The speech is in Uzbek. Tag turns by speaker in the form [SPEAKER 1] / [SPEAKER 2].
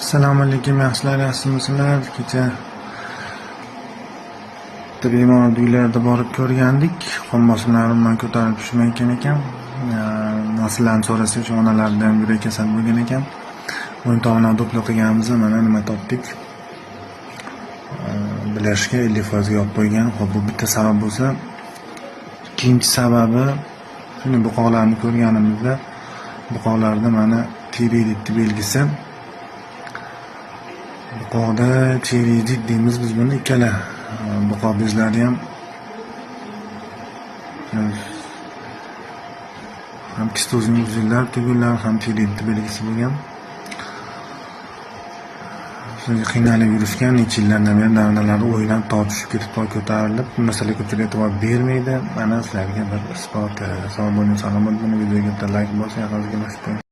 [SPEAKER 1] Assalomu alaykum, yaxshilar, yaxshimisizlar? Kecha bitta bemorni uylarida borib ko'rgandik. Qon bosimlari umuman ko'tarilib tushmayotgan ekan. Nasllarni so'rasak, o'sha onalarida ham yurak kasal bo'lgan ekan. O'ng tomondan doppler qilganimizda mana nima topdik. Бляшка 50% ga yopib qo'ygan. Xo'p, bu bitta sabab bo'lsa, ikkinchi sababi shuni buqoqlarni ko'rganimizda buqoqlarda mana tireoidit belgisi. Buqoqda tireoidit deymiz biz buni, ikkala buqoq bezlari ham ham кистозный узел lar, tugunlar, ham tireoidit belgisi bo'lgan. Shunga qiynalib yurishgan necha yillardan beri, davralarda o'ynab, tog' tushib ketib, tog' ko'tarilib, bu masalaga ko'pchilik e'tibor bermaydi. Mana sizlarga bir isbot. Sog' bo'ling, salomat bo'ling. Videoga bitta layk bosing, yaqiningizga ulashib qo'ying.